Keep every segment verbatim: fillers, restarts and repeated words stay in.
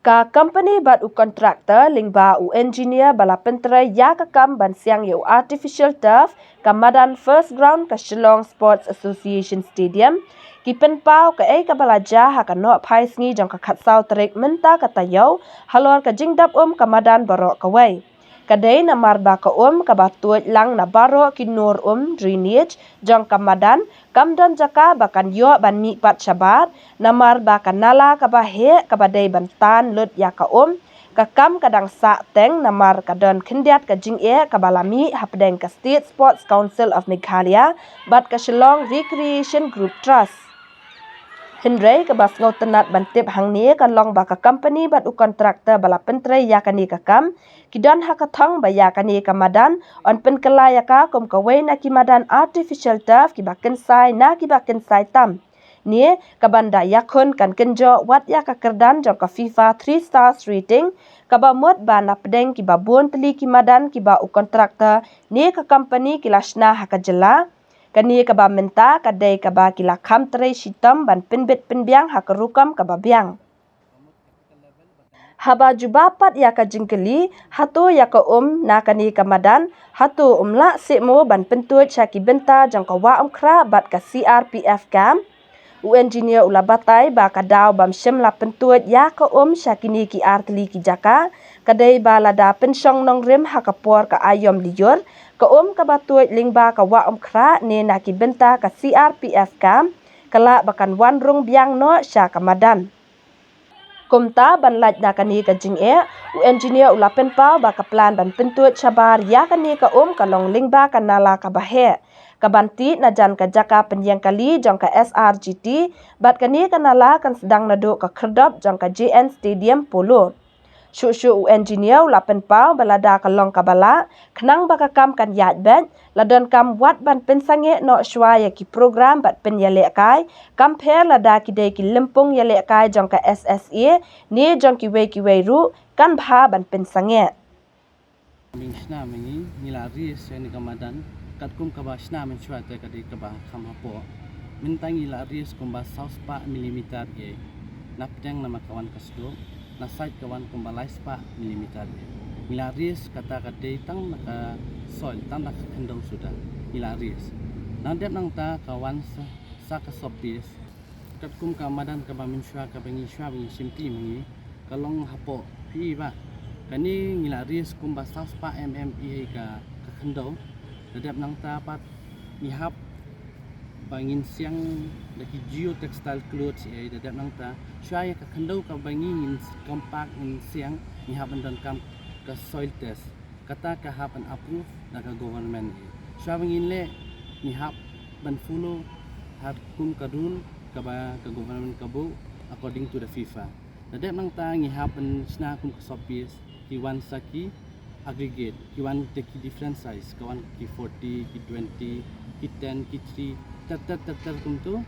Ka company bad u contractor lyngba u engineer ba la pyntrei ïa ka kam ban siang ïa u artificial turf ka madan First Ground ka Shillong Sports Association Stadium ki pynpaw kaei kaba la jia ha ka nohphai sngi jong ka khatsaw tarik mynta ka taïew halor ka jingdap um ka madan baroh kawei. Ka dei namar ba ka um kaba tuid lang na baroh ki nur um drainage jong ka madan kam don jaka ba kan ïoh ban mih pat shabar, namar ba ka nala kaba heh kaba dei ban tan lut ïa ka um, ka kam ka dang sah teng namar ka don khyndiat ka jingeh kaba la mih hapdeng ka State Sports Council of Meghalaya bad ka Shillong Recreation Group Trust. Hynrei kaba sngewtynnat ban tip hangne ka long ba ka company bad u contractor ba la pyntrei ïa kane ka kam ki don ha ka thong ba ïa kane ka madan yn pynkylla ïa ka kum kawei na ki madan artificial turf kiba kynsai na kiba kynsai tam. Ne ka ban da ïakhun kan kynjoh wat ïa ka kyrdan jong ka FIFA three stars rating kaba mut ba na pdeng kiba bun tylli ki madan kiba u contractor ne ka company ki la shna ha ka jylla. Kane kaba mynta ka dei kaba ki la kham trei shitom ban pynbit pynbiang ha ka rukom kaba biang. Haba jubab pat ïa ka jingkylli hato ïa ka um na kane ka madan hato um lah seh mo ban pyntuid sha ki bynta jong ka Wah Umkhrah bad ka C R P F camp, u engineer u la batai ba ka daw bym shym la pyntuid ïa ka um sha kine ki ar tylli ki jaka ka dei ba lada pynshong nongrim ha ka por ka aïom lyiur ka um kaba tuid lyngba ka Wah Umkhrah ne na ki bynta ka C R P F camp ka lah ba kan wan rung biang noh sha ka madan. Kumta ban lait na kane ka jingeh, u engineer u la pynpaw ba ka plan ban pyntuid shabar ïa kane ka um ka long lyngba ka nala kaba heh ka ban tih na jan ka jaka pynïeng kali jong ka S R G T bad kane ka nala kan sdang naduh ka khyrdop jong ka J N Stadium Polo. Shuh shuh u engineer u la pynpaw ba lada ka long kaba lah khnang ba ka kam kan ïaid beit, la donkam wat ban pynsangeh noh shuwa ïa ki program bad pynïalehkai, kam pher lada ki dei ki lympung ïalehkai jong ka S S A ne jong kiwei kiwei ruh kan bha ban pynsangeh. Mynshuwa mynne ngi la ris ïa kane ka madan katkum kaba shna mynshuwa te ka dei kaba kham hapoh. Mynta ngi la ris kumba saw spah millimeter ïa na pdeng namar ka wan ka sduk, na side ka wan kumba lai spah millimeter ïa. Ngi la ris kata ka dei tang na ka soil, tang na ka khyndew suda ngi la ris. Nang dep nangta ka wan sa, sa ka soft base. Katkum ka madan kaba mynshuwa kaba ngi shuwa ba ngi shim ti mynne ka long hapoh phi ba kane ngi la ris kumba saw spah mm ïa ka, ka khyndew. Da dep nangta pat ngi hap ba ngin siang da ki geotextile cloth ïa, da dep nangta shuwa ïa ka khyndew kaba ngi ngin compact ngin siang, ngi hap ban donkam ka soil test. Kata ka hap ban approve da ka government ïa. Shuwa ba ngin leh ngi hap ban follow ha kum ka rule kaba ka government ka buh according to the FIFA. Da dep nangta ngi hap ban shna kum ka soft base ki wan sa ki aggregate, ki wan da ki different size, ka wan ki forty, ki twenty, ki ten, ki three, ter ter ter ter kumtu.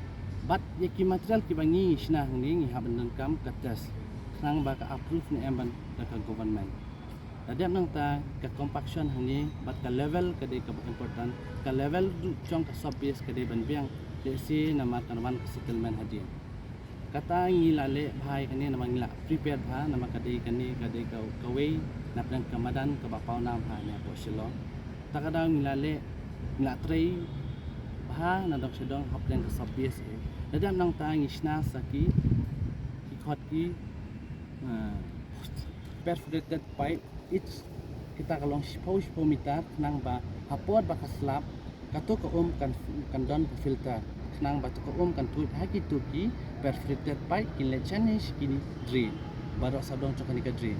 Bad ïa ki material kiba ngi shna hangne ngi hap ban donkam ka test khnang ba ka approve ne em ban da ka government. Da dep nangta ka compaction hangne bad ka level ka dei kaba important, ka level ruh jong ka soft base ka dei ban biang, lehse namar kan wan ka settlement hadien. Kata ngi la leh bha ïa kane namar ngi la prepare bha namar ka dei kane ka dei ka, kawei na pdeng ka madan kaba pawnam bha ne hapoh Shillong. Ta ka daw ngi la leh, ngi la trei bha na dong sha dong hapdeng ka soft base. Da dep nangta ngi shna sa ki, ki khot ki, ah, perforated pipe. Each kita ka long shiphew shiphew meter khnang ba ha por ba ka slap kato ka um kan, kan don ka filter khnang ba to ka um kan tuid ha kito ki perforated pipe kin leit shane sha ki drain baroh sawdong jong kane ka drain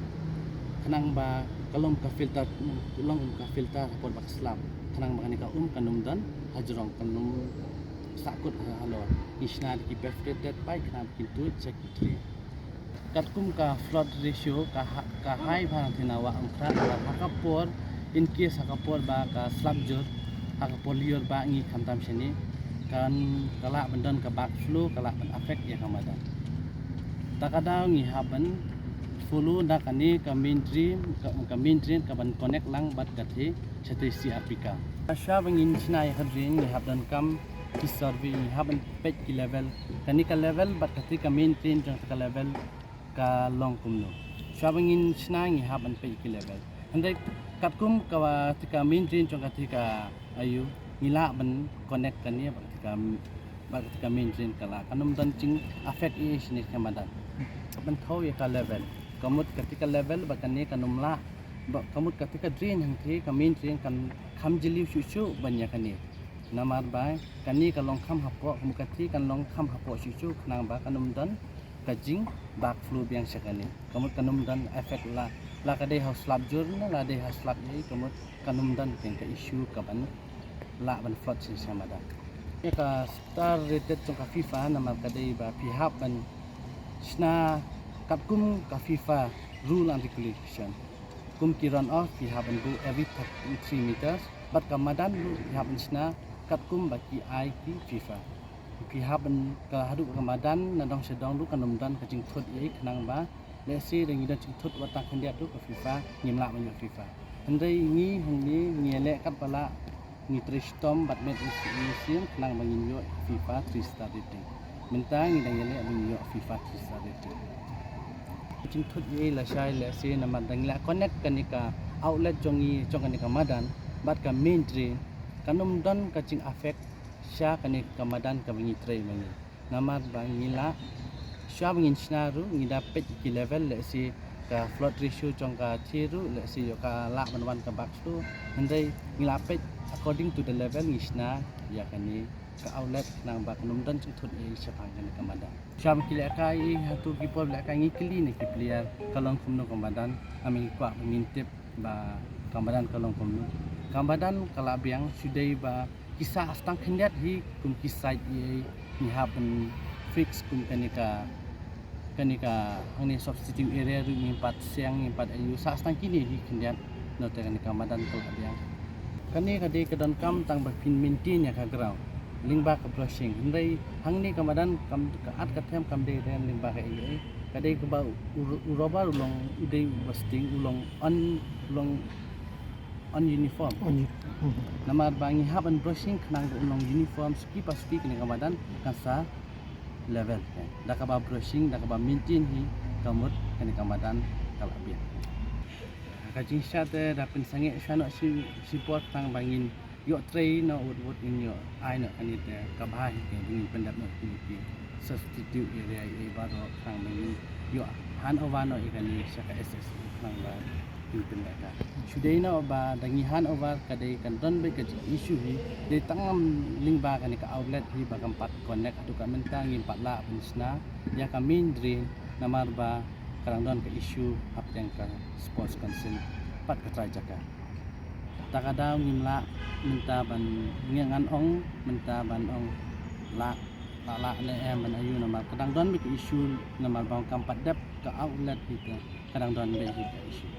khnang ba ka long ka filter, long ka filter ha por ba ka slap khnang ba kane ka um kan ym don hajrong, kan ym sahkut ha, halor. Ngi shna da ki perforated pipe khnang ba kin tuid sha ki drain. Katkum ka flood ratio ka ha, ka high bha na thina Wah Umkhrah, ha ka por, in case ha ka por ba ka slap jur, ha ka por lyiur ba ngi khamtam shane, kan ka lah ban don ka backflow, ka lah ban affect ïa ka madan. Ta ka daw ngi hap ban follow da kane ka main drain, ka, ka main drain ka ban connect lang bad ka the shatei C R P ka. Shuwa ba ngin shna ïa ka drain ngi hap donkam ki survey, ngi hap ban peit ki level. Kane ka level bad kata ka main drain jong ka level ka long kumno. Shuwa ba ngin shna ngi hap ban peit ki level. Hynrei katkum ka, kata ka main drain jong kata ka, aiu, ngi lah ban connect kane bad kata ka, bad kata ka main drain, ka lah, kan ym don jing affect ei ei shane ka madan. Ban thew ïa ka level. Ka mut kata ka level bad kane kan ym lah. Bad ka mut kata ka drain hangtei, ka main drain kan kham jylliew shuh shuh ban ïa kane. Namar ba kane ka long kham hapoh, ka mut kata kan long kham hapoh shuh shuh khnang ba kan ym don ka jing backflow biang sha kane. Ka mut kan ym don effect, la, la ka dei ha u slap jur ne la dei ha u slap ei, ka mut kan ym don ka issue ka ban lah ban flood sha, sha madan. Ïa ka star rated jong ka FIFA namar ka dei ba phi hap ban shna katkum ka FIFA rule and regulation. Kum ki run off phi hap ban buh every thirty-three meters, bad ka madan ruh phi hap ban shna katkum ba ki ai ki FIFA. Phi hap ban, ka haduh ka madan na dong sha dong ruh kan ym don ka jingthut ei ei khnang ba lehse da ngi don jingthut wat tang khyndiat ruh ka FIFA ngim lah ban ïoh FIFA. Hynrei ngi hangne ngi leh katba lah, ngi trei shitom bad met ngi siem khnang ba ngin ïoh FIFA three star rating. Mynta ngi dang ïaleh ba ngin ïoh FIFA three star rating. Jingthut ei ei lashai lehse namar dang ïa connect kane ka outlet jong ngi jong kane ka madan bad ka main drain, kan ym don ka jing affect sha kane ka madan kaba ngi trei ma ngi. Namar ba ngi lah, shuwa ba ngin shna ruh ngi da peit ki level, lehse ka flood ratio jong kata ruh lehse ïoh ka lah ban wan ka backflow. Hynrei ngi lah peit according to the level, ngi shna ïa kane ka outlet khnang ba kan ym don jingthut ei ei shaphang kane ka madan. Shuwa ba ki lehkai, hato ki por lehkai ngi kylli na ki player ka long kumno ka madan, namar ngi kwah ba ngin tip ba ka madan ka long kumno. Ka madan ka lah biang shu dei ba ki sah tang khyndiat hi, kum ki site ei ei ngi hap ban fix, kum kane ka, kane ka hangne substitute area ruh ngim pat seng, ngim pat aiu, sah tang kine hi khyndiat. Nangta kane ka madan ka lah biang. Kane ka dei ka donkam tang ba phin maintain ïa ka ground lyngba ka brushing. Hynrei hangne ka madan kam, ka at ka them kam dei rem lyngba ka ei ei. Ka dei kaba u, u rubber u long, u dei uba sting, u long un, u long ununiform. Uni-, namar ba ngi hap ban brushing khnang ba u long uniform, suki pa suki kane ka madan kan sa level. Da kaba brushing, da kaba maintain hi, ka mut kane ka madan ka lah biang. Ka jingshisha te da pynsangeh shuwa noh shi, shipor tang ba ngin ïoh trei noh wut wut, ngin ïoh ai noh kane te ka bha hi te, ngin pyndep noh kine ki substitute area ei ei baroh khnang ba ngin ïoh hand over noh ïa kane sha ka S S A khnang ba ngin pyndep ka. Shu dei noh ba da ngi hand over ka dei kan don beit ka issue hi, dei tang lyngba kane ka outlet hi ba kam pat connect, haduh ka mynta ngim pat lah ban shna ïa ka main drain namar ba ka dang don ka issue hapdeng ka Sports Council bad ka trai jaka. Ta ka daw ngim lah mynta ban, ngi ngan ong mynta ban ong lah, lah, lah ne em ban aiu namar ka dang don beit ka issue namar ba kam pat dep ka outlet hi te, ka dang don beit hi ka issue.